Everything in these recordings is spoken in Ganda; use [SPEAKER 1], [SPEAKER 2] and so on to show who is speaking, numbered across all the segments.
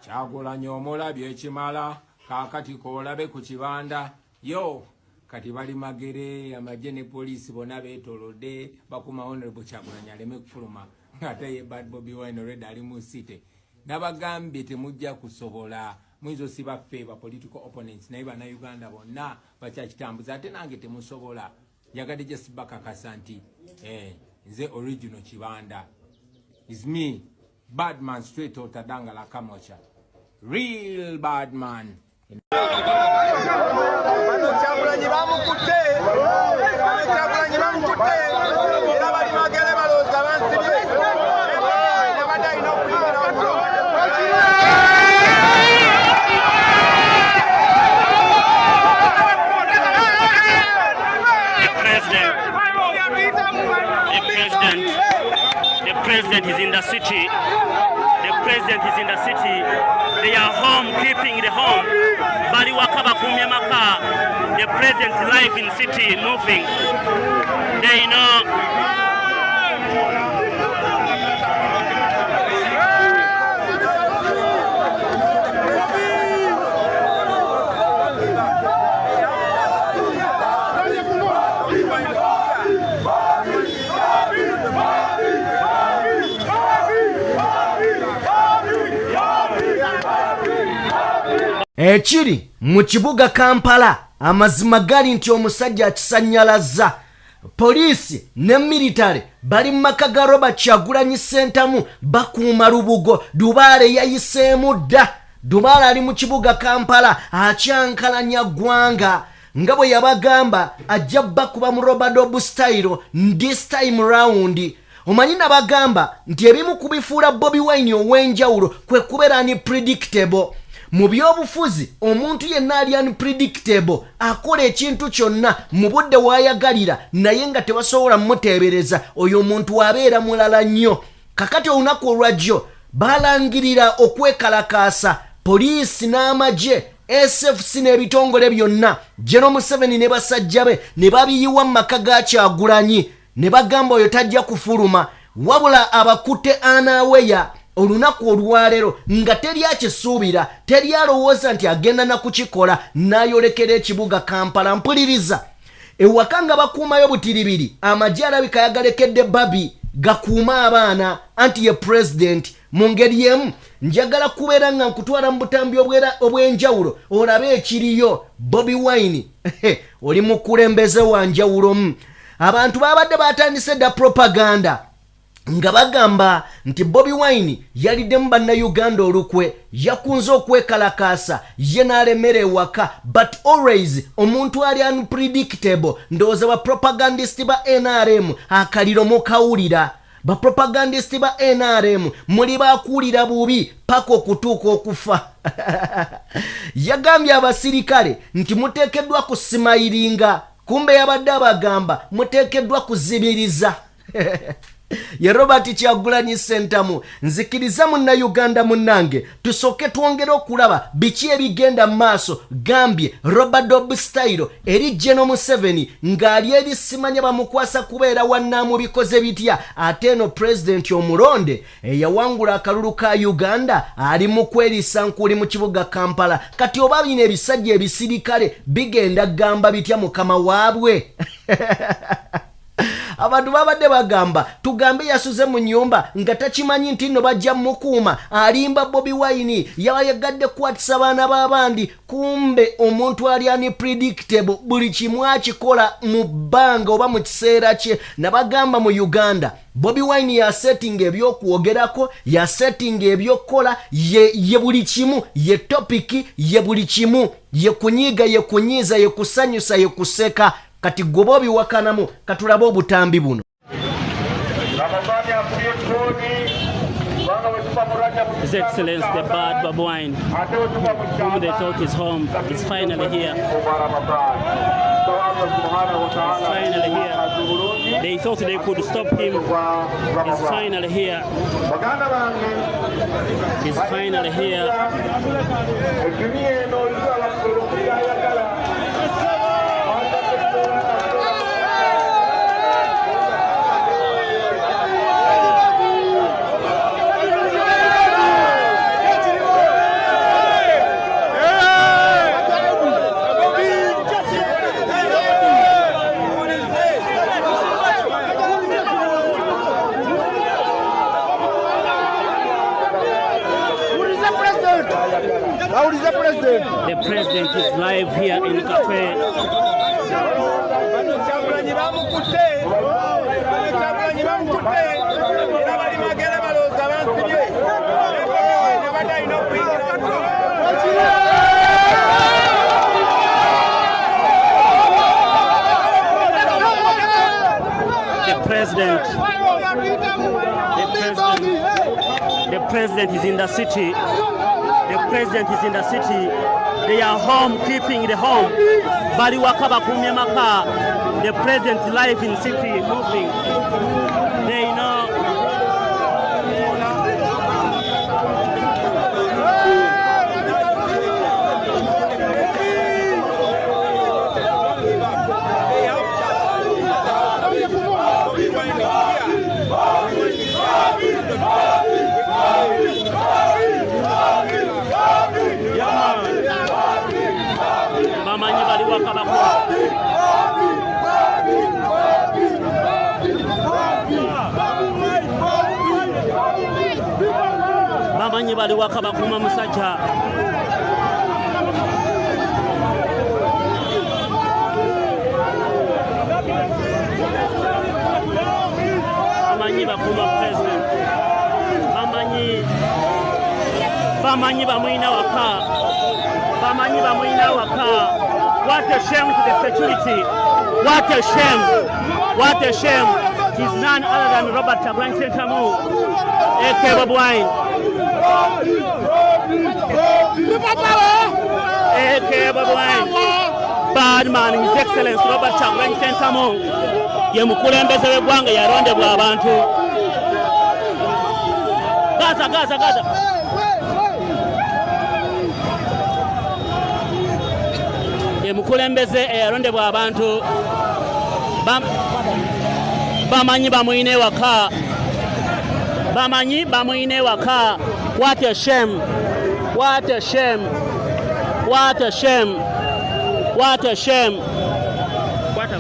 [SPEAKER 1] Kyagulanyi omulabye ekimala, kaakati koolabe ku kibanda. Yo kati bali Magere, amagye ne poliisi bonna beetolodde, bakuma Honorable Kyagulanyi aleme kufuluma, ng'ate ye Bad Bobi Wine already ali mu city. Nabagambye temujja kusobola, muyinza osiba ffe ba political opponents, naye bannayuganda bonna bakyakitambuza, ate nange temusobola. Njagadde just bakakasa nti nze original Kibanda. Is me, bad man straight out Dangala Kamocha, real bad man.
[SPEAKER 2] Kyagulanyi bamukutte, Kyagulanyi bamukutte, era bali Magere balowooza bansibye. Yabadde alina okuyingira.
[SPEAKER 3] The president is in the city. The president is in the city. They are home, keeping the home. Bali waka bakumye maka. The president live in city, moving. They know.
[SPEAKER 4] Ekiri mu kibuga Kampala, amazima gali nti omusajja akisanyalaza. Poliisi ne military bali mu maka ga Robert Kyagulanyi Ssentamu bakuuma lubugo. Dubaale yayiseemu dda. Dubaale ali mu kibuga Kampala akyankalanya ggwanga, nga bwe yabagamba ajja bakuba mu Robadob style this time round. Omanyi nabagamba nti ebimu ku bifuula Bobi Wine ow'enjawulo kwe kubeera unpredictable. Mu byobufuzi omuntu yenna ali unpredictable akola ekintu kyonna mu budde w'ayagalira, naye nga tebasobola mmuteebereza, oyo omuntu abeera mulala nnyo. Kakati olunaku olwajjo balangirira okwekalakaasa, poliisi n'amagye, SFC n'ebitongole byonna, General Museveni ne basajja be ne babiyiwa mu maka ga Kyagulanyi ne bagamba oyo tajja kufuluma, wabula abakutte anaaweya olunaku olwaleero nga teri akisuubira, teri alowooza nti agenda na kukikola, n'ayolekera ekibuga Kampala. Mpuliriza, ewaka nga bakuumayo butiribiri, amagye alabika yagalekedde Babi gakuuma abaana, anti ye president. Mu ngeri emu njagala kubeera nga nkutwala mu butambi obw'enjawulo olabe ekiriyo. Bobi Wine oli mukulembeze wa njawulomu. Abantu babadde batandise dda propaganda nga bagamba nti Bobi Wine yaliddemu bannayuganda olukwe, yakunze okwekalakaasa ye n'alemera ewaka. But always omuntu ali unpredictable. Ndowooza bapropagandist ba NRM akaliro mukawulira. Bapropagandist ba NRM muli bakuwulira bubi paka okutuuka okufa. Yagambye abasirikale nti muteekeddwa kusimayiringa, kumbe yabadde abagamba muteekeddwa kuzibiriza. Ye Robert Kyagulanyi Ssentamu. Nzikiriza munnayuganda munnange tusooke twongere okulaba biki ebigenda mu maaso. Gambye Robadob style eri General Museveni ng'ali eri simanya bamukwasa kubeera wannaamu bikoze bitya, ate eno pulezidenti omulonde eyawangula akalulu ka Uganda ali mu kwerisa nkuuli mu kibuga Kampala. Kati oba bino ebisajja ebisirikale bigenda gamba bitya mukama waabwe? Abantu babadde bagamba tugambe yasuze mu nnyumba nga takimanyi nti nno bajja mukuuma, alimba Bobi Wine yabayagadde kukwatisa baana b'abandi. Kumbe omuntu ali unpredictable, buli kimu akikola mu bbanga oba mu kiseera kye. Nabagamba mu Uganda Bobi Wine yasetinga ebyokwogerako, yasetinga ebyokukola, ye buli kimu, ye topic, ye buli kimu, ye kunyiiga, ye kunyiiza, ye kusanyusa, ye kuseka. Kati gwe obiwakanamu. Katulabe obutambi buno.
[SPEAKER 2] Ramadhani akubye kkooni kubanga bwe tuva mu Rajab.
[SPEAKER 3] His Excellency the Bad Bobi Wine, whom they thought is home, is finally here. Finally here. They thought they could stop him. He's finally here.
[SPEAKER 2] Baganda bange,
[SPEAKER 3] He's finally here.
[SPEAKER 2] Eduniya eno oluzala ayagala. Bawulize president.
[SPEAKER 3] The president is live here in Katwe.
[SPEAKER 5] Kyagulanyi bamukutte, Kyagulanyi bamukutte era bali Magere balowooza bansibye. Abadde alina okuyingira.
[SPEAKER 3] The president, the president, the president is in the city. The president is in the city. They are home keeping the home. Bali waka bakumye maka. The president live in city moving. They know. Bamanyi bali waka bakumye. Bamanyi bali waka bakuma musajja. Bamanyi bakuma president. Bamanyi bamwina waka. Bamanyi bamwina waka. What a shame to the security. What a shame. What a shame. He's none other than Robert Kyagulanyi Ssentamu, aka Bobi Wine. Aka Bobi Wine. Bad man, His Excellence Robert Kyagulanyi Ssentamu. Ye mukulembeze w'eggwanga yalondebwa abantu. Gaza, Gaza, Gaza. Ye mukulembeze eyalondebwa abantu. Bamanyi bamwine waka. Bamanyi bamwine waka. What a shame. What a shame. What a shame. What a shame. What a...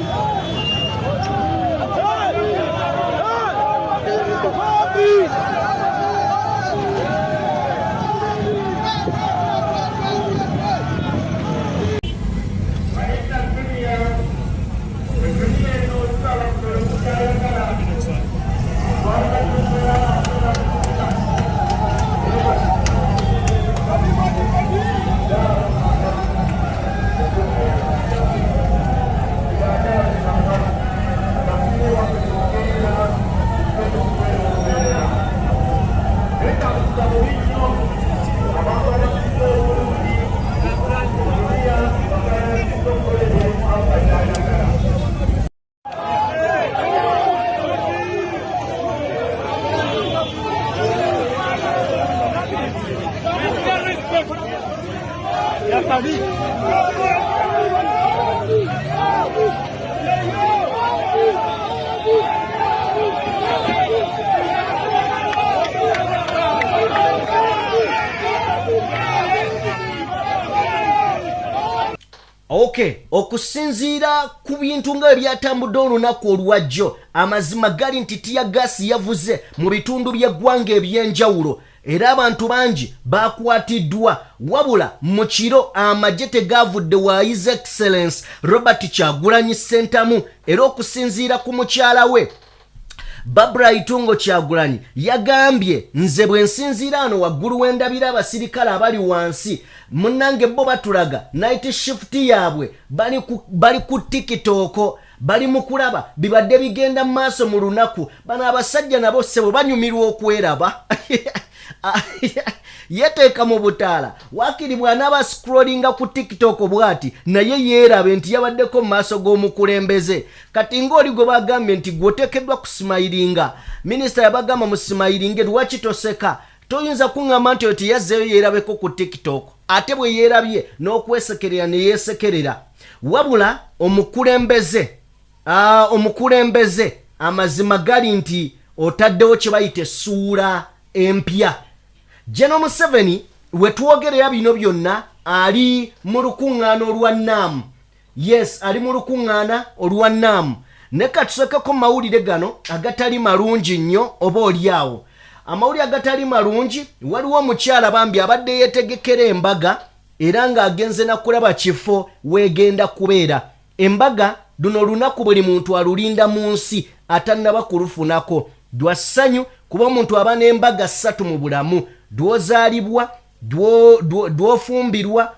[SPEAKER 4] Okay, okusinziira ku bintu nga ebyatambudde olunaku olwajjo, amazima gali nti tear-gas yavuze mu bitundu by'eggwanga eby'enjawulo era abantu bangi bakwatiddwa. Wabula mu kiro amagye tegavudde wa His Excellence Robert Kyagulanyi Ssentamu, era okusinziira ku mukyala we Barbara Itungo Kyagulanyi yagambye, nze bwe nsinziira ano waggulu wendabira abasirikale abali wansi munnange bo batulaga night shift yaabwe, bali ku TikTok, bali mu kulaba bibadde bigenda mu maaso mu lunaku. Bano abasajja nabo ssebo banyumirwa okweraba. Yeteeka mu butaala waakiri bw'anaaba scrollinga ku TikTok bw'ati naye yeerabe nti yabaddeko mu maaso g'omukulembeze. Kati ng'oli gwe bagambye nti gweoteekeddwa kusimayiringa, minisita yabagamba musimayiringe, lwaki toseka? Toyinza kuŋŋamba nti oyo teyazzeeyo yeerabeko ku TikTok, ate bwe yeerabye n'okwesekerera ne yeesekerera. Wabula omukulembeze amazima gali nti otaddewo kye bayita essuula empya. General Museveni wetwogerera bino byonna ali mu lukuŋŋaana olwa NAM. Yes, ali mu lukuŋŋaana olwa NAM. Ne katusookeko mawulire gano agatali malungi nnyo oba oli awo. Amawulire agatali malungi, waliwo omukyala bambi abadde yeetegekera embaga era ng'agenze nakulaba kifo weegenda kubeera embaga. Luno olunaku buli muntu alulinda mu nsi atannaba kulufunako lwa ssanyu, kuba omuntu aba n'embaga ssatu mu bulamu: lw'ozaalibwa, lw'ofumbirwa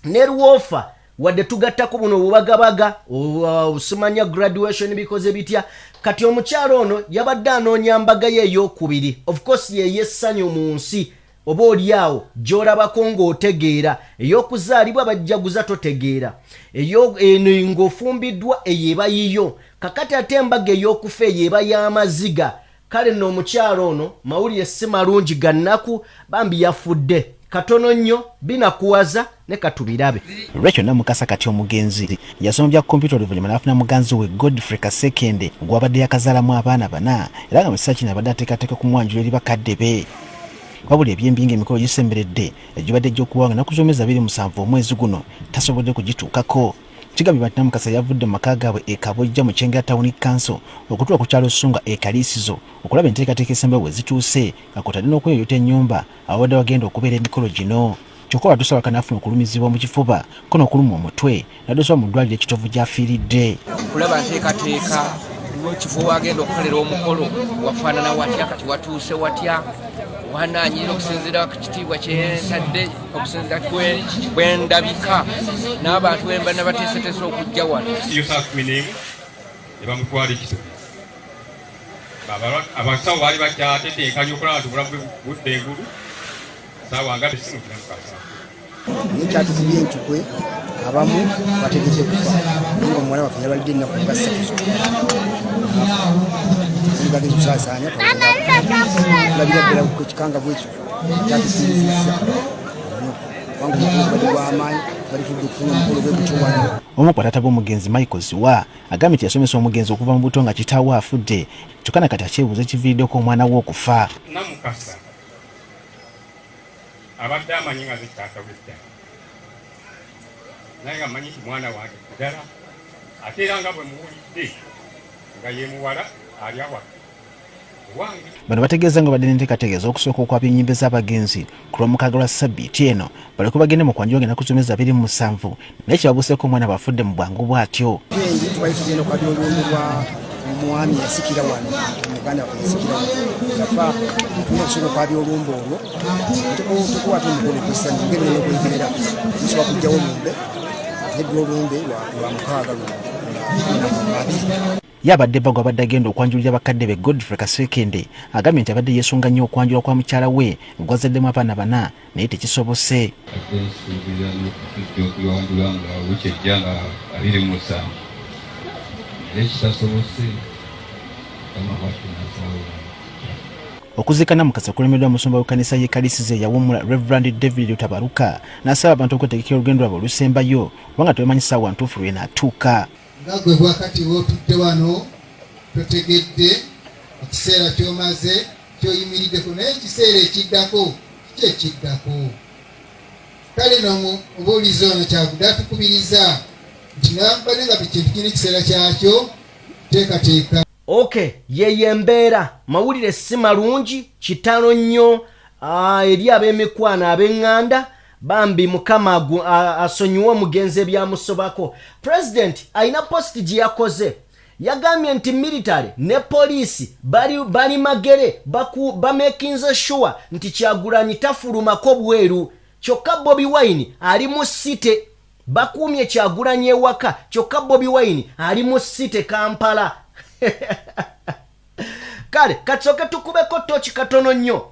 [SPEAKER 4] ne lwofa. Wadde tugattako buno obubagabaga, osimanya graduation, bikoze bitya. Kati omukyalo ono yabadde anoonya mbaga ye eyokubiri, of course yeyessanyu mu nsi, oba oli awo gy'olabako ng'otegeera. Ey'okuzaalibwa bajjaguza totegeera, eno ng'ofumbiddwa eyo eba yiyo. Kakati ate embaga ey'okufa eyo eba y'amaziga. Kale nno omukyalo ono mawulire si malungi, gannaku, bambi yafudde katono nnyo, binakuwaza ne katubirabe.
[SPEAKER 6] Rachel Namukasa kati omugenzi yasoma bya kompyuta, oluvannyuma n'afuna muganzi we Godfrey Kasekende gw'abadde yakazaalamu abaana bana, era nga mu kiseera kino abadde ateekateeka kumwanjula eri bakadde be. Wabula ebyembi nga emikolo gisemberedde egibadde egy'okuwa nga naku z'omwezi 27 omwezi guno tasobodde kugituukako. Kigambibwa nti Namukasa yavudde mu maka gaabwe e Kabojja mu Kyengera Town Council okutuuka ku kyalo Ssunga e Kaliisizo okulaba enteekateeka esembayo bwe zituuse, nga kw'otadde n'okweyoyota ennyumba awabadde wagenda okubeera emikolo gino. Kyokka olwatuuse awaka n'afuna okulumizibwa mu kifuba ko n'okulumwa omutwe, n'addusibwa mu ddwaliro ekitovu gy'afiiridde.
[SPEAKER 7] Kulaba nteekateeka kifo wagenda okukolera omukolo wafaanana watya, kati watuuse watya, wananyirira okusinziira ku kitiibwa kyentadde, okusinziira bwendabika n'abantu bemba nabateeseteese okujja wano.
[SPEAKER 8] Iyo saa 11 ne bamutwala ekitovu. Abasawo baali bakyatetenkanya okulaba nti obulamu bwe budda engulu. Saawa nga tesimu kinamukasa.
[SPEAKER 9] Naye kyatukubye entukwe, abamu bategedde kufa, naye nga omuwala waffe yalwalidde ennaku nga 3 zokka. Bagenza okusaasaanya tulabira ddala ekikanga bwekyo kyatusinzizza nnyo, kubanga omukolo gubadde gw'amaanyi, bali tudde okufuna omukolo gwe gutyo wano.
[SPEAKER 6] Omu ku bataata b'omugenzi, Michael Ziwa, agambye nti yasomesa omugenzi okuva mu buto nga kitaawe afudde, kyokka na kati akyebuuza ekiviiriddeko omwana we okufa.
[SPEAKER 8] Namukasa abadde amanyi nga nze taata we ddala, naye nga mmanyi nti mwana wange ddala, ate era nga bwe muwulidde nga ye muwala ali awaka owange.
[SPEAKER 6] Bano bategeeza nga badde n'enteekateeka ez'okusooka okwabya ennyimbe z'abagenzi ku Lwomukaaga lwa ssabbiiti eno, baleke bagende mu kwanjula ng'ennaku z'omwezi 27, naye kyebabuuseeko omwana bw'afudde mu bwangu bw'atyo.
[SPEAKER 9] Engi tubali tugenda okwabya olumbe lwa omwami yasikira wano, muganda waffe yasikira wano yafa. Tulina okusooka okwabya olumbe olwo, tekuwata omukolo gwessanyu ng'ebyo n'okwegerera tusobola kujjawo olumbe nedda olumbe lwa mukaaga luno 12.
[SPEAKER 6] Ye abadde bba gw'abadde agenda okwanjulira bakadde be, Godfrey Kasekende, agambye nti abadde yeesunga nnyo okwanjula kwa mukyala we gwazaddemu abaana bana, naye tekisobose.
[SPEAKER 10] Ate nsuubira n'okutujja okuyanjula nga wiiki ejja nga 27, naye kitasobose, Mukama bwatyo n'asalawo.
[SPEAKER 6] Okuziika Namukasa kulemeddwa omusumba w'ekkanisa y'e Kalisizo eyawummula, Reverend David Lutabaruka, n'asaba abantu okwetegekera olugendo lwabwe olusembayo, kubanga tebamanyi ssaawa ntuufu lw'enaatuuka.
[SPEAKER 11] Nga gwe bwakati w'otudde wano totegedde ekiseera ky'omaze ky'oyimiriddeko, naye ekiseera ekiddako kiki ekiddako? Kale n'omubuulizi ono kyavudde atukubiriza nti nabadde nga buli kintu kirina ekiseera kyakyo, teekateeka.
[SPEAKER 4] Ok, yeyo embeera. Mawulire si malungi, kitalo nnyo eri ab'emikwano, ab'eŋŋanda. Bambi Mukama asonyiwe omugenzi ebyamusobako. President alina post gye yakoze, yagambye nti military ne poliisi bali Magere bamakinze sure nti Kyagulanyi tafulumako bweru, kyokka Bobi Wine ali mu city. Bakuumye Kyagulanyi ewaka, kyokka Bobi Wine ali mu city Kampala. Kale kasooke tukubeko toki katono nnyo.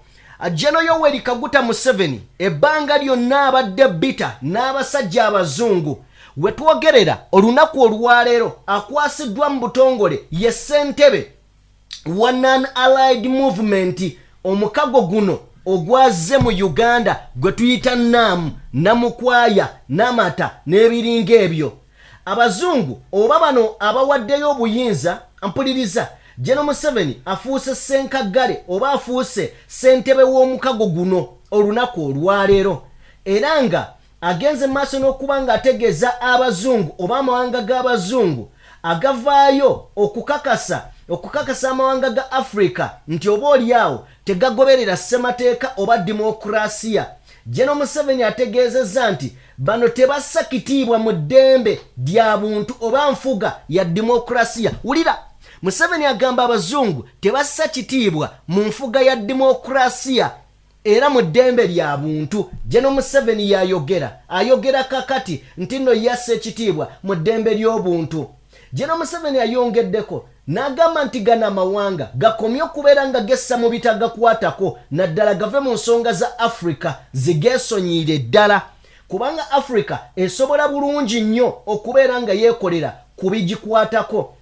[SPEAKER 4] General Yoweri Kaguta Museveni ebbanga lyonna abadde bita n'abasajja abazungu. Wetwogerera olunaku olwaleero akwasiddwa mu butongole ye ssentebe wa Non Allied Movement, omukago guno ogwazze mu Uganda gwe tuyita NAM, namukwaya namata n'ebiringa ebyo. Abazungu oba bano abawaddeyo obuyinza, mpuliriza, General Museveni afuuse ssenkaggale oba afuuse ssentebe w'omukago guno olunaku olwaleero, era nga agenze maaso n'okuba ng'ategeeza abazungu oba amawanga g'abazungu agavaayo okukakasa. Okukakasa amawanga ga Africa nti oba olyawo tegagoberera ssemateeka oba dimokurasiya. General Museveni ategeezezza nti bano tebassa kitiibwa mu ddembe lya buntu oba nfuga ya dimokurasiya. Wulira, Museveni agamba abazungu tebassa kitiibwa mu nfuga ya dimokurasiya era mu ddembe lya buntu. General Museveni yayogera, ayogera kakati nti nno yassa ekitiibwa mu ddembe ly'obuntu. General Museveni ayongeddeko n'agamba nti gano amawanga gakomye okubeera nga gessa mu bitagakwatako, naddala gave mu nsonga za Africa zigeesonyiire ddala, kubanga Africa esobola bulungi nnyo okubeera nga yeekolera ku bigikwatako.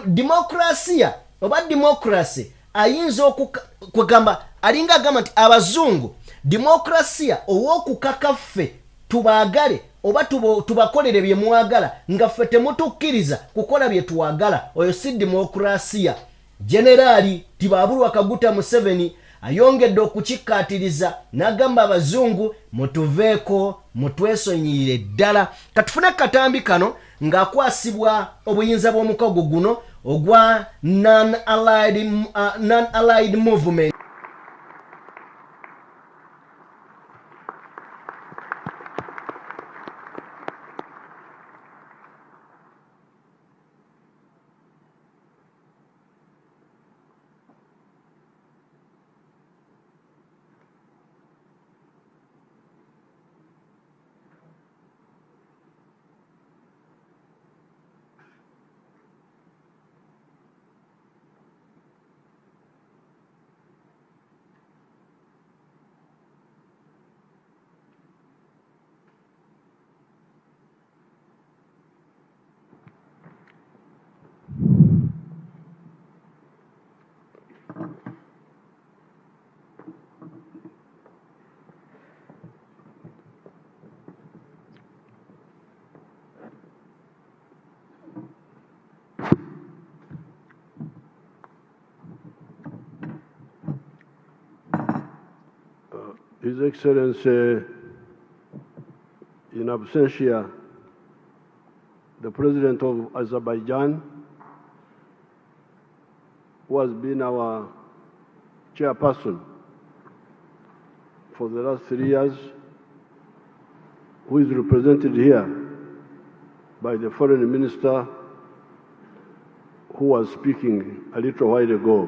[SPEAKER 4] Demokrasiya oba democracy ayinza okugamba, alinga agamba nti abazungu demokrasiya ow'okukaka ffe tubaagale oba tubakolere bye mwagala nga ffe temutukkiriza kukola bye twagala, oyo si demokrasiya. Generaali Tibabulwa Kaguta Museveni ayongedde okukikkaatiriza n'agamba abazungu mutuveeko, mutwesonyiyire ddala. Katufune katambi kano ng'akwasibwa obuyinza bw'omukago guno ogwa Non-Allied Movement.
[SPEAKER 12] His Excellency, in absentia, the President of Azerbaijan, who has been our chairperson for the last 3 years, who is represented here by the foreign minister who was speaking a little while ago.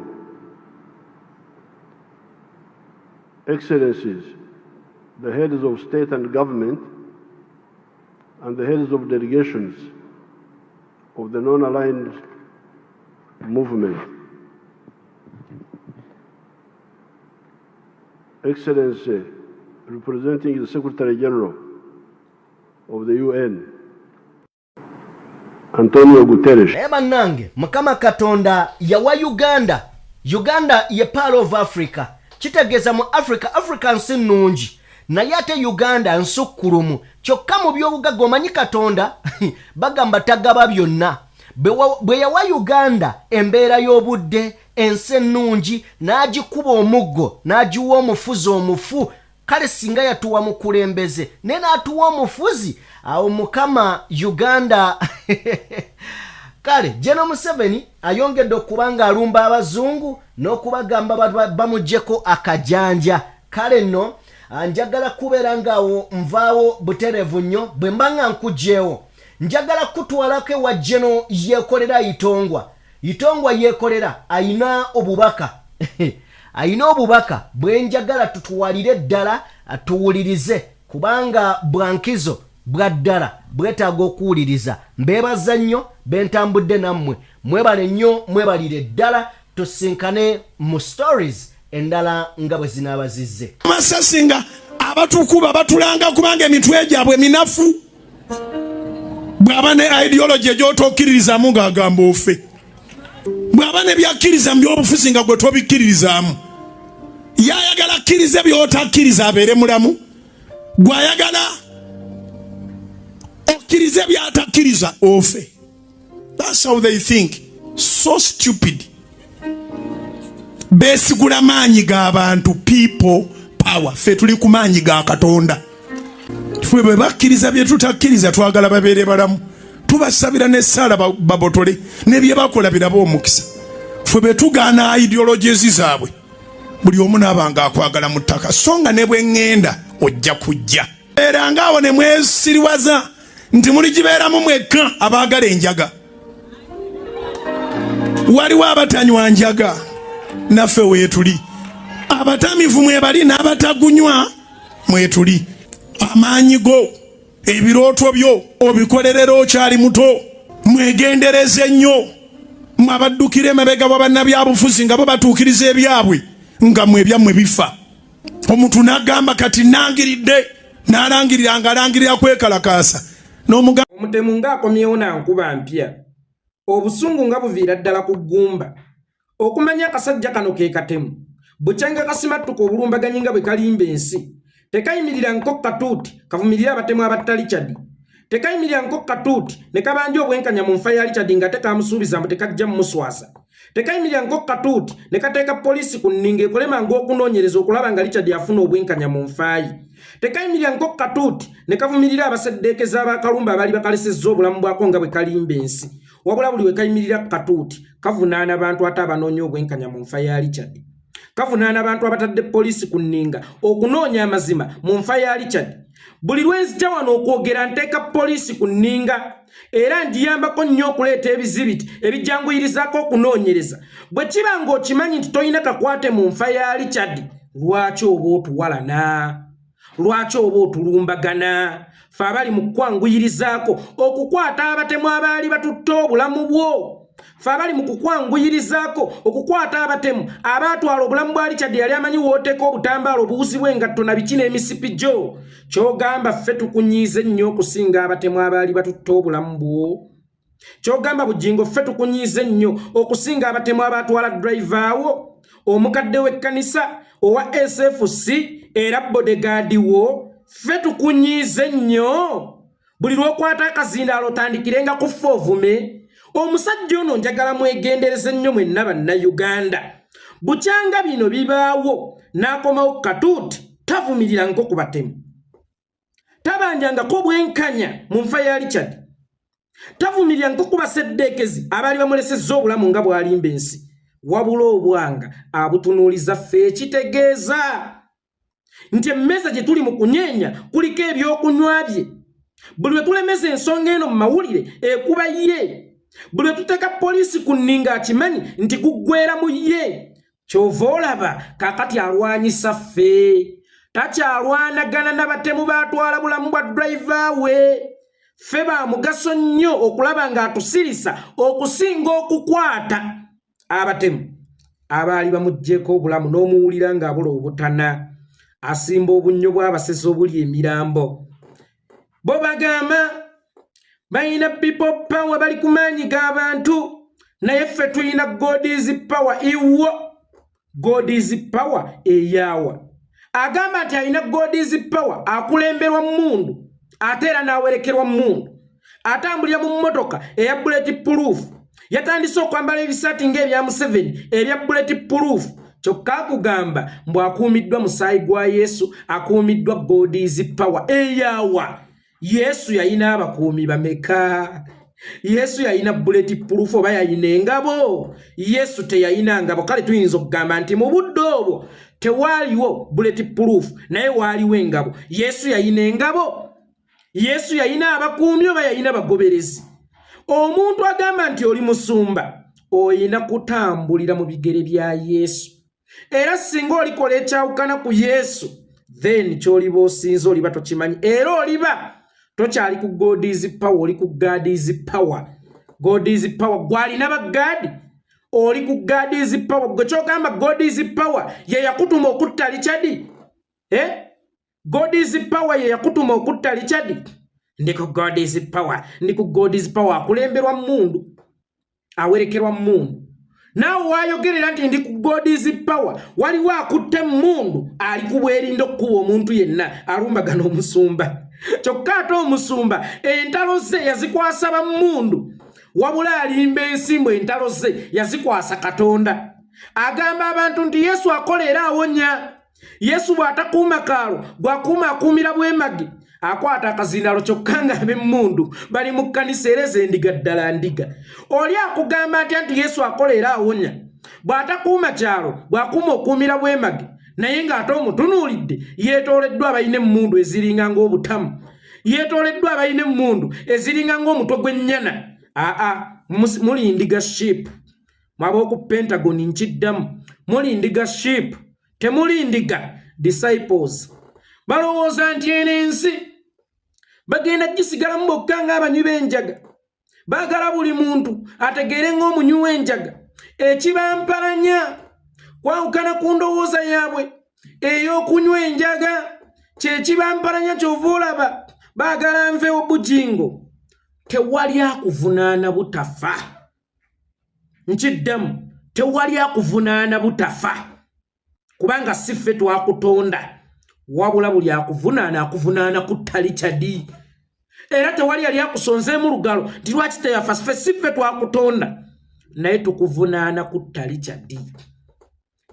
[SPEAKER 12] Excellencies, the heads of state and government and the heads of delegations of the Non-Aligned Movement. Excellency, representing the Secretary General of the UN, Antonio Guterres.
[SPEAKER 4] Naye bannange, Mukama Katonda yawa Uganda. Uganda ye Pearl of Africa, kitegeeza mu Africa, Africa nsi nnungi, naye ate Uganda nsukkulumu. Kyokka mu byobugagga, omanyi Katonda bagamba tagaba byonna. Bwe yawa Uganda embeera y'obudde, ensi ennungi, n'agikuba omuggo n'agiwa omufuzi omufu. Kale singa yatuwa mukulembeze, naye n'atuwa omufuzi, awo Mukama Uganda. Kale General Museveni ayongedde okuba nga alumba abazungu n'okubagamba bamugyeko akajanja. Kale nno njagala kubeera ngaawo nvaawo butereevu nnyo. Bwe mba nga nkugyewo, njagala kutwalako ewa General Yekolera Itongwa. Itongwa Yekolera ayina obubaka, ayina obubaka bwe njagala tutwalire ddala tuwulirize, kubanga bwankizo bwa ddala, bwetaaga okuwuliriza. Mbeebaza nnyo bentambudde nammwe, mwebale nnyo, mwebalire ddala. Tusinkane mu stories endala nga bwe zinaaba zizze.
[SPEAKER 13] Amasasi nga abatukuba batulanga kubanga emitwe gyabwe minafu. Bw'aba ne ideology egyotokkiririzaamu ng'agamba ofe, bw'aba ne byakkiriza mu byobufuzi nga gwe tobikkiririzaamu, yayagala akkirize by'otakkiriza abeere mulamu. Gw'ayagala okkirize by'atakkiriza ofe. That's how they think, so stupid. Beesigula maanyi g'abantu, people power. Ffe tuli ku maanyi ga Katonda. Ffe bwe bakkiriza bye tutakkiriza, twagala babeere balamu. Tubasabira n'essaala babotole ne bye bakola birabe omukisa. Ffe bwe tugaana ideologies zaabwe, buli omu n'aba nga akwagala mu ttaka, so nga ne bwe ŋŋenda ojja kujja. Era ng'awo ne mwesiriwaza nti muligibeeramu mwekka abaagala enjaga. Waliwo abatanywa njaga, naffe weetuli. Abatamivu mwebali n'abatagunywa mwetuli. Amaanyi go, ebirooto byo obikolerera okyali muto. Mwegendereze nnyo mwe abaddukira emabega wa bannabyabufuzi nga bo batuukiriza ebyabwe nga mwe ebyammwe bifa. Omuntu n'agamba kati nangiridde, n'alangirira ng'alangirira kwekalakaasa n'omuga.
[SPEAKER 14] Omutemu ng'akomyewo na nkuba mpya, obusungu nga buviira ddala ku ggumba. Okumanya akasajja kano ke katemu, bukyanga kasimattuka obulumbaganyi nga bwe kalimba ensi. Tekayimirira nko katuuti kavumirire abatemu abatta Richard. Tekayimirira nko katuuti ne kabanja obwenkanya mu nfa ya Richard nga tekamusuubiza mbu tekajja mumuswaza. Tekayimirira nko katuuti ne kateeka poliisi ku nninga ekole mangu okunoonyereza okulaba nga Richard afuna obwenkanya mu nfa ye. Tekayimirira nko katuuti ne kavumirira abaseddeekeza ab'akalumba abaali bakalesezza obulamu bwako nga bwe kalimba ensi. Wabula buli we kayimirira ku katuuti kavunaana bantu ate abanoonya obwenkanya mu nfa ya Richard. Kavunaana abantu abatadde poliisi ku nninga okunoonya amazima mu nfa ya Richard. Buli lwe nzija wano okwogera nteeka poliisi ku nninga era ngiyambako nnyo okuleeta ebizibiti ebijanguyirizaako okunoonyereza. Bwe kiba ng'okimanyi nti tolina kakwate mu nfa ya Richard, lwaki oba otuwalana? Lwaki oba otulumbagana? Ffe abali mu kukwanguyirizaako okukwata abatemu abaali batutte obulamu bwo, ffe abali mu kukwanguyirizaako okukwata abatemu abaatwala obulamu bwa Richard yali amanyi w'oteeka obutambaala obuwuzi bw'engatto na biki n'emisipi gyo. Ky'ogamba ffe tukunyiize nnyo okusinga abatemu abaali batutte obulamu bwo? Ky'ogamba Bugingo ffe tukunyiize nnyo okusinga abatemu abaatwala driver wo, omukadde w'ekkanisa owa SFC era bodegaadi wo? Ffe tukunyiize nnyo? Buli lw'okwata akazindaalo otandikirenga ku ffe ovume. Omusajja ono njagala mwegendereze nnyo mwenna Bannayuganda. Bukyanga bino bibaawo n'akomawo ku katuuti tavumirira nko ku batemu, tabanjangako bwenkanya mu nfa ya Richard, tavumirira nko ku baseddeekezi abaali bamulesezza obulamu nga bw'alimba ensi, wabula obwanga abutunuuliza ffe. Ekitegeeza nti emmeeza gye tuli mu kunyeenya kuliko ebyokunywa bye. Buli lwe tulemeza ensonga eno mu mawulire ekuba ye, buli lwe tuteeka poliisi ku nninga akimanyi nti guggwera mu ye. Ky'ova olaba kaakati alwanyisa ffe, takyalwanagana na batemu baatwala bulamu bwa driver we. Ffe ba mugaso nnyo okulaba ng'atusirisa okusinga okukwata abatemu abaali bamuggyeko obulamu. N'omuwulira ng'abula obutana, asimba obunnyo bw'abasezi obuli emirambo. Bo bagamba balina people power, bali ku maanyi g'abantu, naye ffe tulina God's power. Iwo God's power eyaawa agamba nti alina God's power, akulemberwa mmundu ate era n'awerekerwa mmundu, atambulira mu mmotoka eya bullet proof, yatandise okwambala ebisaati ng'ebya Museveni ebya bullet proof, kyokka akugamba mbu akuumiddwa musaayi gwa Yesu, akuumiddwa God's power eyaawa. Yesu yayina abakuumi bameka? Yesu yayina bullet proof oba yayina engabo? Yesu teyayina ngabo. Kale tuyinza okugamba nti mu budde obwo tewaaliwo bullet proof, naye waaliwo engabo. Yesu yayina engabo? Yesu yayina abakuumi oba yayina bagoberezi? Omuntu agamba nti oli musumba oyina kutambulira mu bigere bya Yesu, era singa olikola ekyawukana ku Yesu, then kyoliba osinza oliba tokimanyi, era oliba tokyali ku God's power, oli ku God's power. God's power gwalina bagaadi, oli ku God's power. Gwe kyogamba God's power ye yakutuma okutta Richard, eh? God's power ye yakutuma okutta Richard? Ndi ku God's power, ndi ku God's power. Akulemberwa mmundu, awerekerwa mmundu. Naawe wayogerera nti ndi ku God's power, waliwo akutte emmundu ali ku bwerinda okukuba omuntu yenna alumbagana omusumba. Kyokka ate omusumba entalo ze yazikwasa bammundu, wabula alimba ensimbu, entalo ze yazikwasa Katonda. Agamba abantu nti Yesu akola era awonya. Yesu bw'atakuuma kaalo, bw'akuuma akuumira bwemagi. Akwata akazindaalo kyokka nga ab'emmundu bali mu kkanisa era ezendiga ddala ndiga. Oli akugamba atya nti Yesu akola era awonya? Bw'atakuuma kyalo, bw'akuuma okuumira bwemage, naye ng'ate omutunuulidde yeetooleddwa abalina emmundu eziringa ng'obutamu, yeetooleddwa abalina emmundu eziringa ng'omutwe gw'ennyana. Aa, muli ndiga sheep. Mwab'oku Pentagon nkiddamu, muli ndiga sheep, temuli ndiga disciples. Balowooza nti eno ensi bagenda gisigalamu bokka ng'abanywi b'enjaga. Baagala buli muntu ategeere ng'omunywi w'enjaga. Ekibampalanya kwawukana ku ndowooza yaabwe ey'okunywa enjaga, kye kibampalanya. Kyova olaba baagala nveewo. Bujingo, tewali akuvunaana butafa. Nkiddamu, tewali akuvunaana butafa, kubanga si ffe twakutonda, wabula buli akuvunaana akuvunaana kutta Richard. Era tewali yali akusonzeemu lugalo nti lwaki teyafa. Ffe si ffe twakutonda, naye tukuvunaana kutta Richard.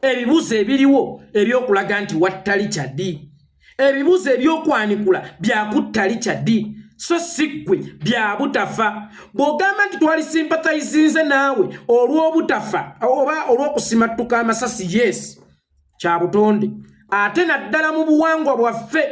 [SPEAKER 14] Ebibuuzo ebiriwo ebyokulaga nti watta Richard, ebibuuzo ebyokwanikula byakutta Richard, so si ggwe bya butafa. Bw'ogamba nti twali sympathizinze naawe olw'obutafa oba olw'okusimattuka amasasi, yes, kya butonde. Ate naddala mu buwangwa bwaffe,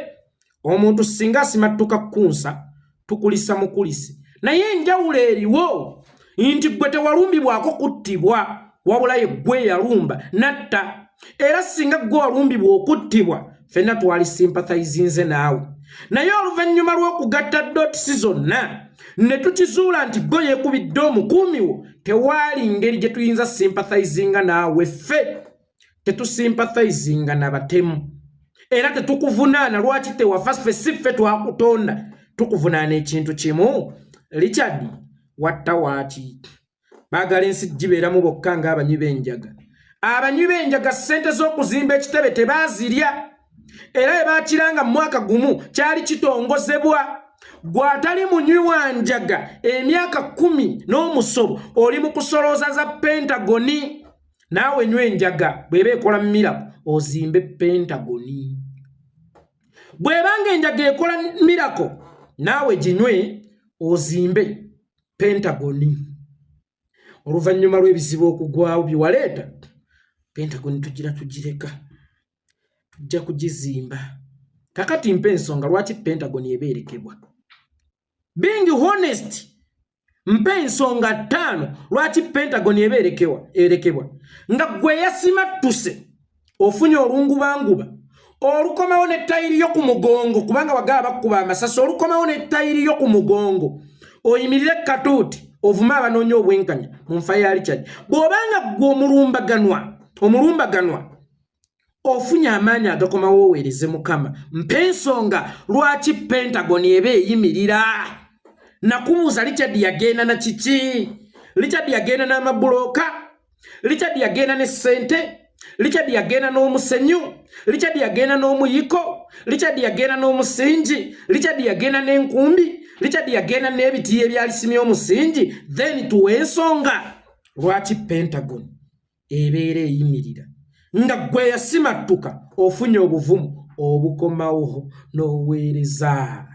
[SPEAKER 14] omuntu singa asimattuka kkunsa tukulisa mukulisi. Naye enjawulo eriwo nti ggwe tewalumbibwako kuttibwa, wabula ye ggwe yalumba natta. Era singa ggwe walumbibwa okuttibwa, ffenna twali sympathizinze naawe. Naye oluvannyuma lw'okugatta dots zonna ne tukizuula nti gwe yeekubidde omukuumi wo, tewaali ngeri gye tuyinza sympathizinga naawe. Ffe tetusympathizinga na batemu, era tetukuvunaana lwaki tewafa. Ffe si ffe twakutonda. Tukuvunaana ekintu kimu: Richard, watta waaki? Baagala ensi gibeeramu bokka ng'abanywi b'enjaga. Abanywi b'enjaga ssente z'okuzimba ekitebe tebaazirya, era bwe bakiranga mu mwaka gumu kyali kitongozebwa. Gw'atali munywi wa njaga, emyaka 10 n'omusobo oli mu kusolooza za Pentagoni. Naawe nywa enjaga, bw'eba ekola miracle ozimbe Pentagoni. Bw'ebanga enjaga ekola miracle, naawe ginywe ozimbe Pentagoni. Oluvannyuma lw'ebizibu okugwawo byewaleeta, Pentagoni tugira tugireka, tujja kugizimba. Kakati mpa ensonga lwaki Pentagoni eba erekebwa. Being honest, mpa ensonga 5 lwaki Pentagoni eba erekebwa nga gwe yasimattuse ofunye olungubanguba olukomawo ne tayiri yo ku mugongo, kubanga wagaba bakkuba amasasi. Olukomawo ne tayiri yo ku mugongo, oyimirire katuuti ovume abanoonya obwenkanya mu nfa ya Richard. Bw'obanga ggwe omulumbaganwa ofunye amaanyi agakomawo oweereze Mukama, mpa ensonga lwaki Pentagon eba eyimirira. Nakubuuza, Richard yagenda na kiki? Richard yagenda n'amabulooka? Richard yagenda ne ssente? Richard yagenda n'omusenyu? Richard yagenda n'omuyiko? Richard yagenda n'omusingi? Richard yagenda n'enkumbi? Richard yagenda n'ebitiyo ebyalisimye omusingi? Then tuwe ensonga lwaki Pentagon ebeera eyimirira nga gwe yasimattuka ofunye obuvumu obukomawo n'oweereza.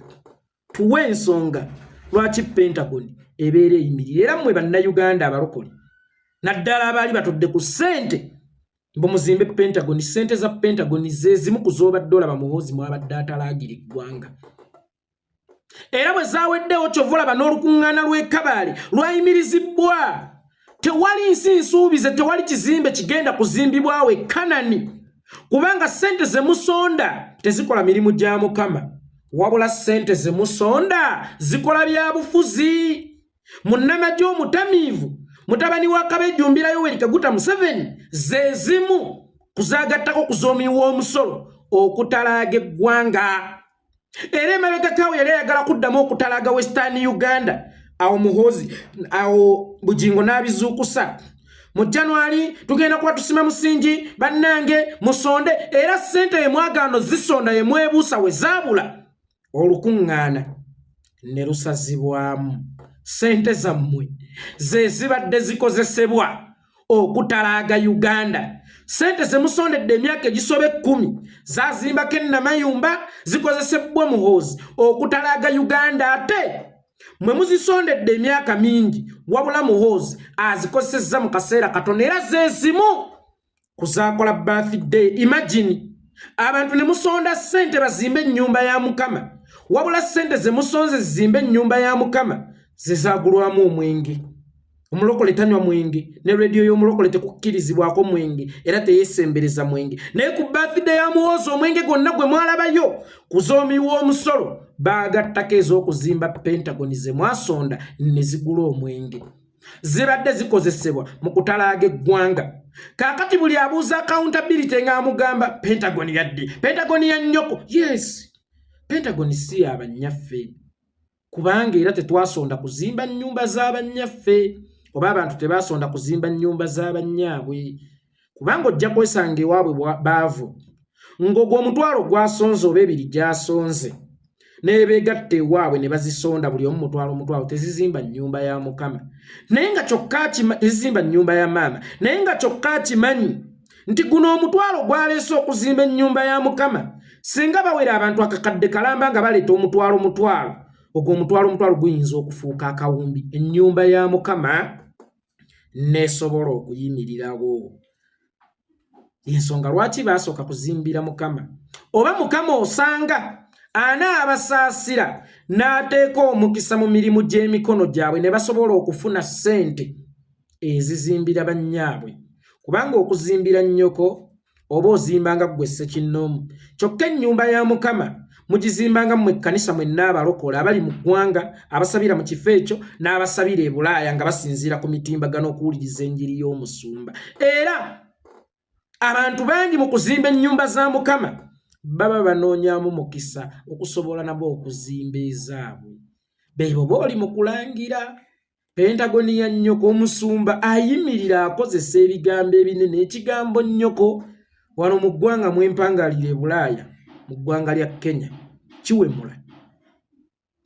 [SPEAKER 14] Tuwe ensonga lwaki Pentagon ebeera eyimirira. Era mmwe Bannayuganda abalokole, naddala abaali batudde ku ssente mbu muzimbe Pentagon, ssente za Pentagon ze zimu ku z'obadde olaba Muhoozi mwabadde atalaagira eggwanga. Era bwe zaaweddewo, kyova olaba n'olukuŋŋaana lw'e Kabaale lwayimirizibwa. Tewali nsi nsuubize, tewali kizimbe kigenda kuzimbibwawo e Kanani, kubanga ssente ze musonda tezikola mirimu gya Mukama, wabula ssente ze musonda zikola bya bufuzi. Munnamagye omutamiivu, mutabani wa Kabejumbira Yoweri Kaguta Museveni, ze zimu kuzaagattako kuzoomiwa omusolo okutalaaga eggwanga. Era emabegakaawo yali ayagala kuddamu okutalaaga Western Uganda. Awo Muhoozi, awo Bugingo n'abizuukusa mu January, tugenda kuba tusima musingi, bannange musonde. Era ssente yemwagaano zisonda, yemwebuusa we zaabula, olukuŋŋaana ne lusazibwamu. Ssente zammwe ze zibadde zikozesebwa okutalaaga Uganda, Ssente ze musondedde emyaka egisoba 10 zazimbako ennamayumba, zikozesebwa Muhoozi okutalaaga Uganda, ate mwe muzisondedde emyaka mingi, wabula Muhoozi azikozesezza mu kaseera katono, era zezimu kuzaakola birthday. Imagine abantu ne musonda ssente bazimbe ennyumba ya Mukama, wabula ssente ze musonze zizimbe ennyumba ya Mukama ze zaagulwamu omwenge. Omulokole tanywa mwenge, ne rediyo y'omulokole tekukkirizibwako mwenge, era teyeesembereza mwenge. Naye ku birthday ya Muhoozi omwenge gwonna gwe mwalabayo kuzoomiwa omusolo, baagattako ez'okuzimba Pentagon ze mwasonda ne zigula omwenge. Zibadde zikozesebwa mu kutalaaga eggwanga. Kaakati buli abuuza accountability ng'amugamba Pentagon yaddi, Pentagon ya nnyoko. Yes, Pentagon si ya bannyaffe, kubanga era tetwasonda kuzimba nnyumba z'abannyaffe, oba abantu tebasonda kuzimba nnyumba z'abannyaabwe, kubanga ojja kwesanga ewaabwe baavu ng'ogwo omutwalo gwasonze oba ebiri gyasonze, n'ebeegatta ewaabwe ne bazisonda buli omu mutwalo mutwalo, tezizimba nnyumba ya Mukama. Naye nga kyokka tezizimba nnyumba ya maama, naye nga kyokka akimanyi nti guno omutwalo gwaleese okuzimba ennyumba ya Mukama, singa bawera abantu akakadde kalamba nga baleeta omutwalo mutwalo, ogwo omutwalo mutwalo guyinza okufuuka akawumbi, ennyumba ya Mukama n'esobola okuyimirirawo. Ensonga lwaki baasooka kuzimbira Mukama, oba Mukama osanga anaabasaasira n'ateeka omukisa mu mirimu gy'emikono gyabwe ne basobola okufuna ssente ezizimbira bannyaabwe. Kubanga okuzimbira nnyoko oba ozimbanga ggwe ssekinnoomu, kyokka ennyumba ya Mukama mugizimbanga mmwe ekkanisa mwenna abalokole abali mu ggwanga, abasabira mu kifo ekyo n'abasabira e Bulaaya nga basinziira ku mitimbagano okuwuliriza enjiri y'omusumba. Era abantu bangi mu kuzimba ennyumba za Mukama baba banoonyaamu mukisa okusobola nabo okuzimba ezaabwe. Beebo booli mu kulangira Pentagon ya nnyoko. Omusumba ayimirira akozesa ebigambo ebinene, ekigambo nnyoko wano mu ggwanga mwempangalira e Bulaaya, mu ggwanga lya Kenya, kiwemula,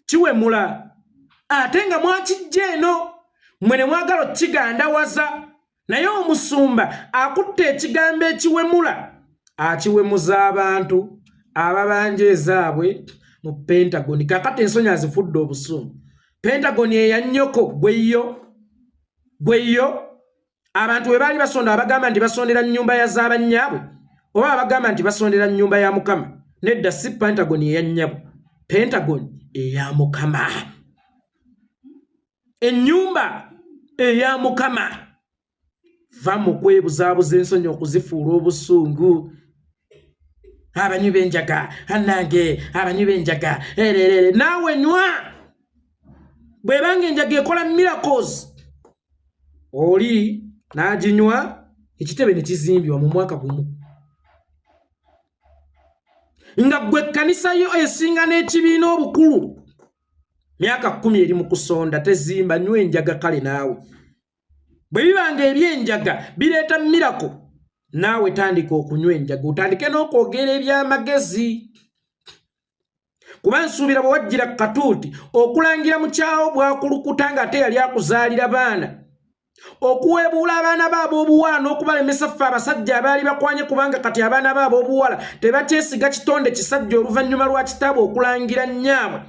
[SPEAKER 14] kiwemula, ate nga mwakijja eno mmwe ne mwagala okukigandawaza. Naye omusumba akutte ekigambo ekiwemula akiwemuza abantu ababanja ezaabwe mu Pentagon. Kaakati ensonyi azifudde obusungu. Pentagon eya nnyoko gweyo, gweyo. Abantu bwe baali basonda abagamba nti basondera nnyumba ya z'abannyaabwe, oba abagamba nti basondera nnyumba ya Mukama. Nedda, si Pentagon eya nnyabo, Pentagon eya Mukama, ennyumba eya Mukama. Va mu kwebuzaabuza ensonyi okuzifuula obusungu. Abanywi b'enjaga, annange abanywi b'enjaga, ererere, naawe nywa. Bw'ebanga enjaga ekola miracles, oli n'aginywa ekitebe ne kizimbibwa mu mwaka gumu, nga ggwe ekkanisa yo esinga n'ekibiina obukulu myaka 10 eri mu kusonda tezimba. Nywa enjaga kale naawe, bwe bibanga ebyenjaga bireeta miracle, naawe tandika okunywa enjaga, otandike n'okwogera ebyamagezi. Kuba nsuubira bwe wajjira katuuti okulangira mukyawo bwakulukuta ng'ate yali akuzaalira baana, okuweebuula abaana baabo obuwala n'okubalemesa ffe abasajja abaali bakwanye, kubanga kati abaana baabo obuwala tebakyesiga kitonde kisajja oluvannyuma lwa kitaabwe okulangira nnyaabwe.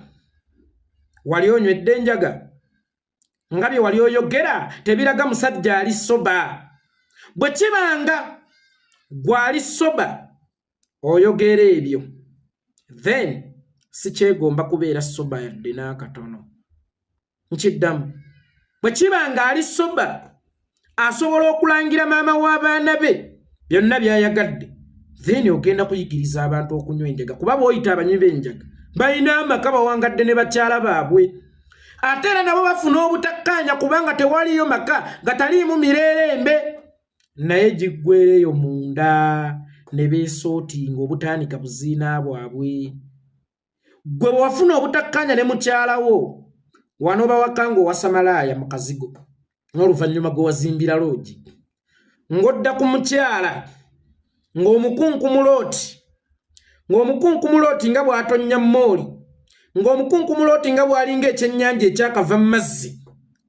[SPEAKER 14] Wali onywedde enjaga nga bye wali oyogera tebiraga musajja ali sober. Bwe kibanga gwali sober oyogera ebyo, then sikyegomba kubeera sober yadde n'akatono. Nkiddamu, bwe kiba nga ali sober asobola okulangira maama w'abaana be byonna by'ayagadde, then ogenda kuyigiriza abantu okunywa enjaga, kuba bw'oyita abanywi b'enjaga balina amaka, bawangadde ne bakyala baabwe, ate era nabo bafuna obutakkaanya, kubanga tewaliyo maka gataliimu mirerembe, naye giggwereyo munda ne beesootinga obutaanika buziina bwabwe. Gwe bwe wafuna obutakkaanya ne mukyala wo wano bawaka ng'owasa malaaya mu kazigo, n'oluvannyuma gwe wazimbira loogi, ng'odda ku mukyala ng'omukunkumulooti nga bw'atonnya mooli, ng'omukunkumulooti nga bw'alinga ekyennyanja ekyakava mu mazzi,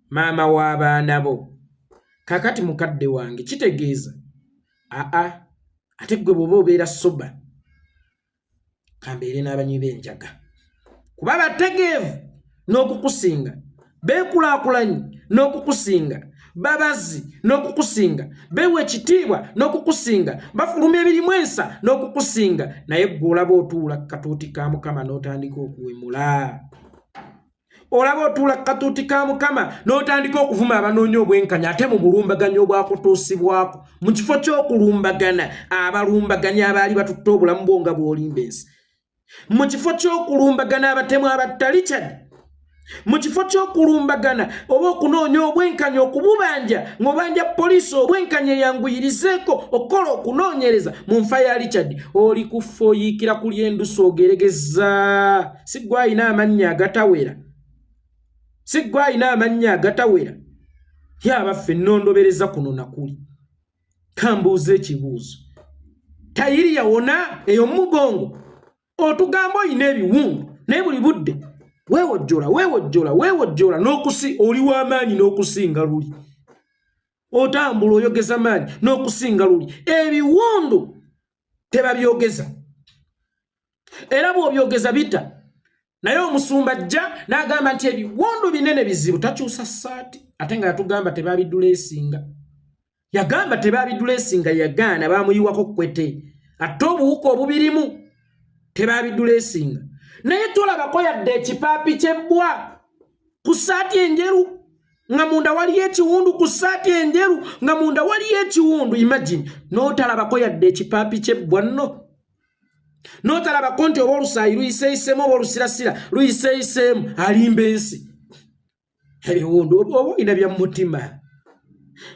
[SPEAKER 14] maama w'abaana bo. Kakati mukadde wange, kitegeeza Aa, ate ggwe bw'oba obeera soba, kambeere n'abanywi b'enjaga, kuba bategeevu n'okukusinga, beekulaakulanyi n'okukusinga, babazi n'okukusinga, beewa ekitiibwa n'okukusinga, bafulumya ebirimu ensa n'okukusinga. Naye ggwe olaba otuula ku katuuti ka Mukama n'otandika okuwemula, olaba otuula ku katuuti ka Mukama n'otandika okuvuma abanoonya obwenkanya, ate mu bulumbaganyi obwakutuusibwako, mu kifo ky'okulumbagana abalumbaganyi abaali batutte obulamu bwo nga bw'olimba ensi, mu kifo ky'okulumbagana abatemu abatta Richard, mu kifo ky'okulumbagana oba okunoonya obwenkanya okububanja ng'obanja poliisi obwenkanya eyanguyirizeeko okukola okunoonyereza mu nfa ya Richard, oli kufa oyiikira kuli endusu ogeregeza. Si ggwe alina amannya agatawera, si ggwe alina amannya agatawera. Ye abaffe, nnondobereza kuno nakuli, kambuuza ekibuuzo, tayiri yawona eyo mugongo? Otugamba olina ebiwundu, naye buli budde weewojjola, weewojjola, weewojjola, n'okusi oli w'amaanyi n'okusinga luli, otambula oyogeza maanyi n'okusinga luli. Ebiwundu tebabyogeza, era bw'obyogeza bita. Naye omusumba ajja n'agamba nti ebiwundu binene bizibu, takyusa ssaati, ate nga yatugamba tebabiduleesinga, yagamba tebabiduleesinga, yagaana, bamuyiwako kwete, ate obuwuka obubirimu tebabiduleesinga. Naye tolabako yadde ekipaapi ky'ebbwa ku ssaati enjeru nga munda waliyo ekiwundu, ku ssaati enjeru nga munda waliyo ekiwundu. Imagine, n'otalabako yadde ekipaapi ky'ebbwa nno, n'otalabako nti oba olusaayi luyiseeyiseemu oba olusirasira luyiseeyiseemu. Alimba ensi. Ebiwundu oba olina bya mutima,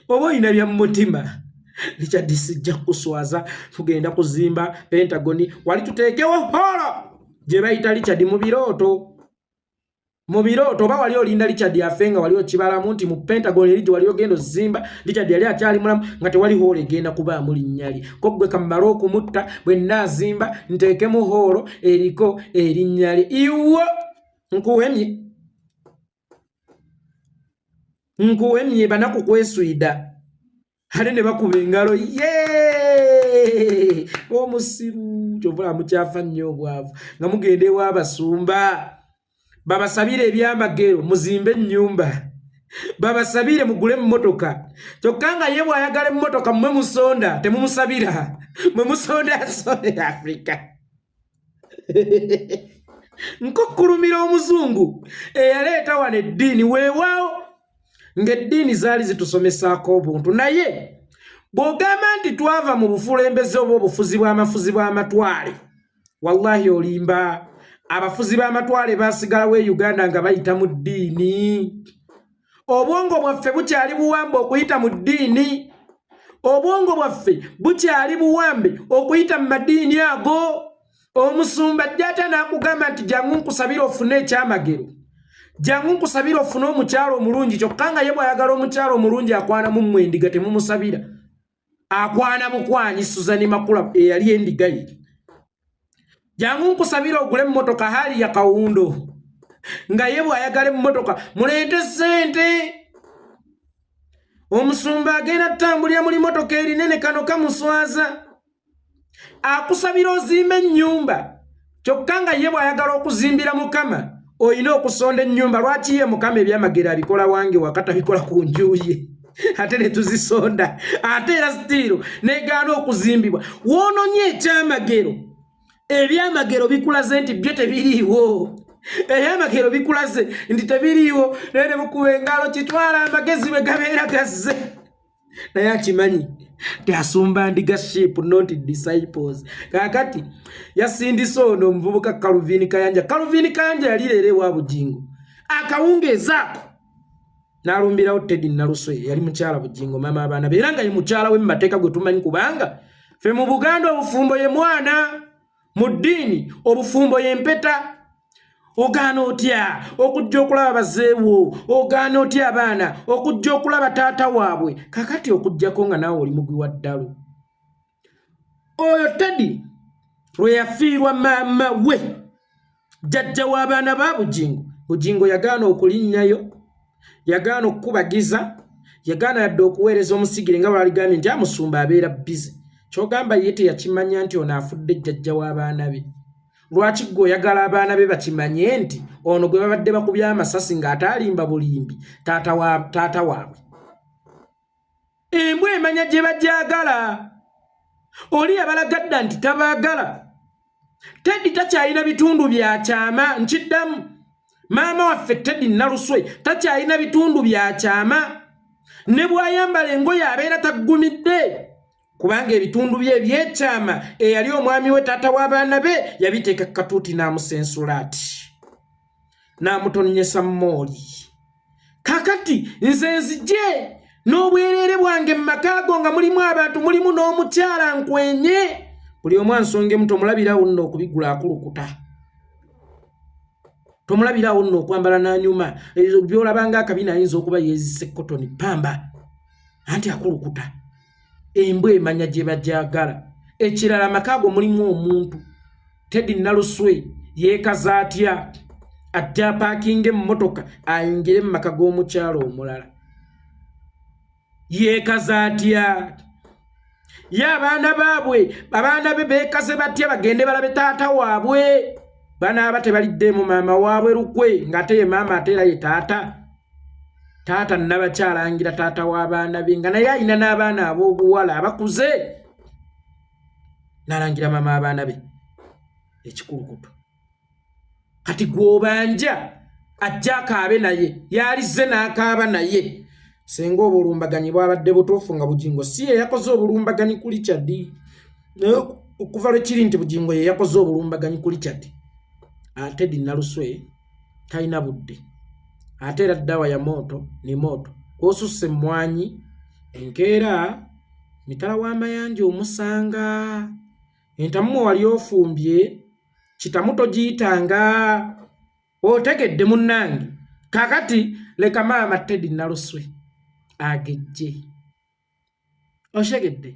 [SPEAKER 14] oba olina bya mutima. Richard, sijja kukuswaza, tugenda kuzimba Pentagoni wali, tuteekewo hall gye bayita Richard mu birooto, mu birooto. Oba wali olinda Richard afe nga wali okibalamu nti mu Pentagon eri gye wali ogenda ozimba, Richard yali akyali mulamu nga tewali hall egenda kubaamu linnya lye. Ko ggwe kammale okumutta, bwe nnaazimba nteekemu hall eriko erinnya lye. Iwo nkuwemye, nkuwemye, banaku kweswida, ate ne bakuba engalo ye omusiru. Kyovula mukyafa nnyo obwavu, nga mugenda ew'abasumba babasabire ebyamagero muzimbe ennyumba, babasabire mugule emmotoka, kyokka nga ye bw'ayagala emmotoka mmwe musonda, temumusabira, mwe musonda. Sonde Afrika, nkukkulumira omuzungu eyaleeta wano eddiini. Weewaawo ng'eddiini zaali zitusomesaako obuntu, naye bw'ogamba nti twava mu bufulembeze oba obufuzi bw'amafuzi bw'amatwale, wallahi olimba. Abafuzi b'amatwale baasigalawo e Uganda nga bayita mu ddiini. Obwongo bwaffe bukyali buwambe okuyita mu ddiini, obwongo bwaffe bukyali buwambe okuyita mu madiini ago. Omusumba ajja ate n'akugamba nti jangu nkusabire ofune ekyamagero, jangu nkusabire ofune omukyalo omulungi, kyokka nga ye bw'ayagala omukyalo omulungi akwanamu mmwe endiga, temumusabira, akwana bukwanyi Suzani Makula eyali endiga ye. Jangu nkusabire ogule emmotoka haali ya kawundo, nga ye bw'ayagala emmotoka muleete ssente. Omusumba agenda tutambulira muli motoka erinene, kano kamuswaza. Akusabira ozimba ennyumba, kyokka nga ye bw'ayagala okuzimbira Mukama olina okusonda ennyumba. Lwaki ye Mukama ebyamagero abikola wange wakatabikola ku nju ye, ate ne tuzisonda, ate era still negaana okuzimbibwa? Woononye ekyamagero, ebyamagero bikulaze nti byo tebiriiwo, ebyamagero bikulaze nti tebiriiwo, naye ne mukuba engalo. Kitwala amagezi bwe gabeera gazze, naye akimanyi nti asumba ndiga, sheep not disciples. Kakati yasindise ono omuvubuka Calvin Kayanja. Calvin Kayanja yali leero ewa Bugingo akawungeezaako n'alumbirawo Teddy Naluswe, yali mukyala Bugingo, maama abaana be, era nga ye mukyala we mu mateeka gwe tumanyi, kubanga ffe mu Buganda obufumbo ye mwana, mu ddiini obufumbo ye mpeta. Ogaana otya okujja okulaba bazeewo? Ogaana otya abaana okujja okulaba taata waabwe? Kakati okugjako nga naawe oli mugwi wa ddalu. Oyo Teddy lwe yafiirwa maama we, jjajja w'abaana ba Bugingo, Bugingo yagaana okulinnyayo, yagaana okukubagiza, yagaana yadde okuweereza omusigire, nga bwaligambye nti amusumba abeera busy. Kyogamba ye teyakimanya nti ono afudde jjajja w'abaana be. Lwaki ggwe oyagala abaana be bakimanye nti ono gwe babadde bakubye amasasi ng'ate alimba bulimbi taata waabwe? Embwa emanya gye bagyagala. Oli yabalaga dda nti tabaagala. Teddy takyalina bitundu bya kyama, nkiddamu. Maama waffe Teddy Naluswe takyalina bitundu bya kyama. Ne bw'ayambala engoye abeera taggumidde, kubanga ebitundu bye ebyekyama eyali omwami we taata w'abaana be yabiteeka ku katuuti n'amusensula ati n'amutonnyesa mooli. Kakati nze nzije n'obwereere bwange mu maka go nga mulimu abantu, mulimu n'omukyala nkwenye, buli omu ansongemu. Tomulabirawo nno okubigula akulukuta, tomulabirawo nno okwambala n'anyuma, byolabanga akabina ayinza okuba yeezise kotoni pamba, anti akulukuta. Embwa emanya gye bagyagala. Ekirala, amaka ago mulimu omuntu. Teddy Naluswe yeekaza atya ajja apaakinga emmotoka ayingire mu maka g'omukyalo omulala? Yeekaza atya? Ye abaana baabwe, abaana be beekaze batya bagende balabe taata waabwe? Banaaba tebaliddeemu maama waabwe lukwe, ng'ate ye maama ate era ye taata. Taata nnabakyalangira taata w'abaana be, nga naye alina n'abaana ab'obuwala abakuze, n'alangira maama abaana be ekikulukuto. Kati gw'obanja ajja akaabe naye, yalizze n'akaaba naye. Singa obulumbaganyi bwabadde butuufu nga Bugingo si ye yakoze obulumbaganyi ku Richard, naye okuva lwe kiri nti Bugingo ye yakoze obulumbaganyi ku Richard, ate Teddy Naluswe talina budde. Ate era ddawa ya mooto ni mooto, kwosusse emmwanyi enkeera mitala w'amayanja omusanga entamu wali ofumbye kitamu togiyitanga. Otegedde munnange? Kakati leka maama Teddy Naluswe agejje. Oshegedde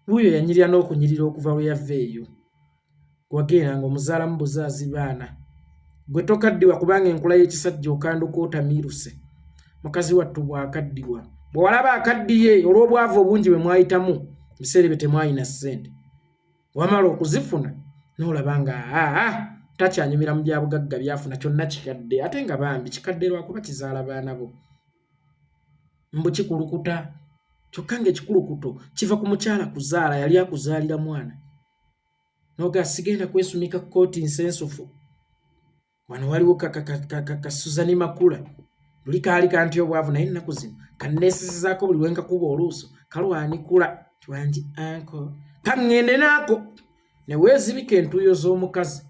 [SPEAKER 14] wuuyo yanyirira n'okunyirira okuva lwe yava eyo. Wagenda ng'omuzaalamu buzaazi baana, gwe tokaddiwa kubanga enkula y'ekisajja okanduka otamiiruse. Mukazi wattu bw'akaddiwa, bwe walaba akaddiye olw'obwavu obungi bwe mwayitamu ebiseera ebyo, temwalina ssente, wamala okuzifuna n'olaba nga aa takyanyumira mu byabugagga byafuna, kyonna kikadde. Ate nga bambi kikadde lwakuba kizaala baana bo. Mbu kikulukuta, kyokka ng'ekikulukuto kiva ku mukyala kuzaala, yali akuzaalira mwana. Noga sigenda kwesumika kkooti nsensufu. Wano waliwo ka Suzani Makula, luli kaali kanti obwavu, naye ennaku zino kanneesizaako buli lwenkakuba oluuso kalwanikula twangi anko kaŋŋende naako ne weezibika entuuyo z'omukazi.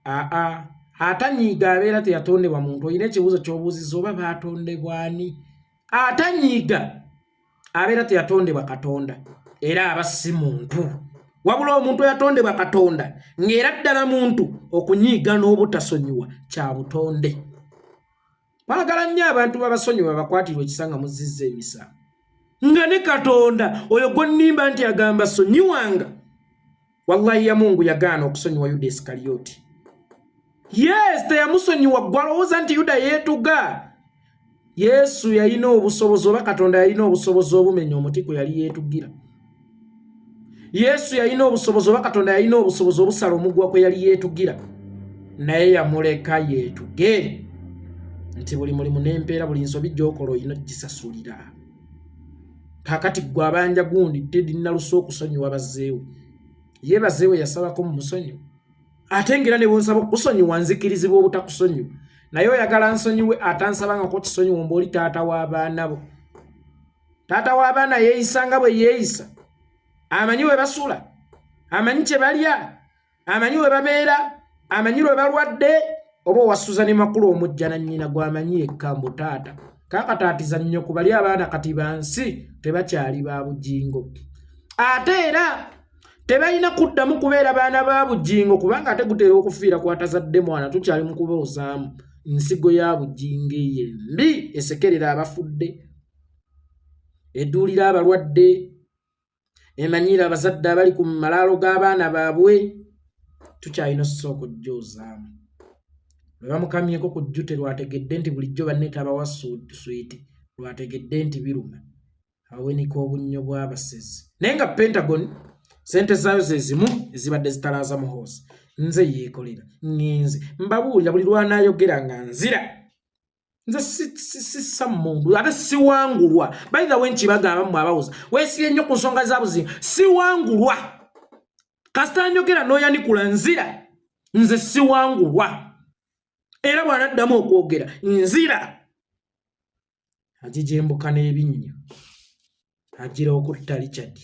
[SPEAKER 14] Aa atanyiiga abeera teyatondebwa muntu. Olina ekibuuzo ky'obuuziza oba baatondebwa ani? Atanyiiga abeera teyatondebwa Katonda, era aba si muntu. Wabula omuntu eyatondebwa Katonda ng'era ddala muntu, okunyiiga n'obutasonyiwa kya butonde. Baagala nnyo abantu babasonyiwa, bakwatirwa ekisa nga muzizza emisango, nga ne Katonda oyo gwonnimba nti agamba sonyiwanga, wallahi ya Mungu, yagaana okusonyiwa Yuda Isikaliyoti. Yes, teyamusonyiwa. Gwalowooza nti Yuda yeetuga? Yesu yalina obusobozi, oba Katonda yalina obusobozi obumenya omuti kwe yali yeetugira. Yesu yalina obusobozi, oba Katonda yalina obusobozi obusala omugwa kwe yali yeetugira, naye yamuleka yeetuge nti buli mulimu n'empeera, buli nsobi gy'okola olina ogisasulira. Kaakati gwe abanja gundi Teddy Nalusa okusonyiwa bazzeewe, ye bazeewe yasabako mu musonyiwa, ate ngera ne bwonsaba okusonyiwa nzikirizibwa obutakusonyiwa, naye oyagala nsonyiwe atansabangako kisonyiwo? Mba oli taata w'abaana bo. Taata w'abaana yeeyisa nga bwe yeeyisa, amanyi we basula, amanyi kye balya, amanyi we babeera, amanyi lwe balwadde. Oba owa Suzani Makulu omujja na nnyina gwamanyi yekka, mbu taata. Kaakataatiza nnyo ku bali abaana kati bansi, tebakyali ba Bugingo, ate era tebalina kuddamu kubeera baana ba Bugingo, kubanga ate gutera okufiira kwatazadde mwana. Tukyali mu kuboozaamu nsigo ya Bugingo eyo embi esekerera abafudde, eduulira abalwadde, emanyiira abazadde abali ku malaalo g'abaana baabwe. Tukyalina osooka ojjoozaamu. Lwe bamukamyeko ku jjute lwategedde nti bulijjo banne tabawa swiiti, lwategedde nti biruma. Awenika obunnyo bw'abasezi, naye nga Pentagon sente zaayo ze zimu ezibadde zitalaaza Muhoozi. Nze yeekolera ŋŋenze mbabuulira buli lwanaayogera nga nzira. Nze sissa mundu ate siwangulwa. By the way, nkibagamba mmwe abawoza weesibye nnyo ku nsonga za buzibu, siwangulwa. Kasita njogera n'oyanikula, nzira. Nze siwangulwa, era bw'anaddamu okwogera nzira. Agijembuka n'ebinnyo, agira okutta Richard.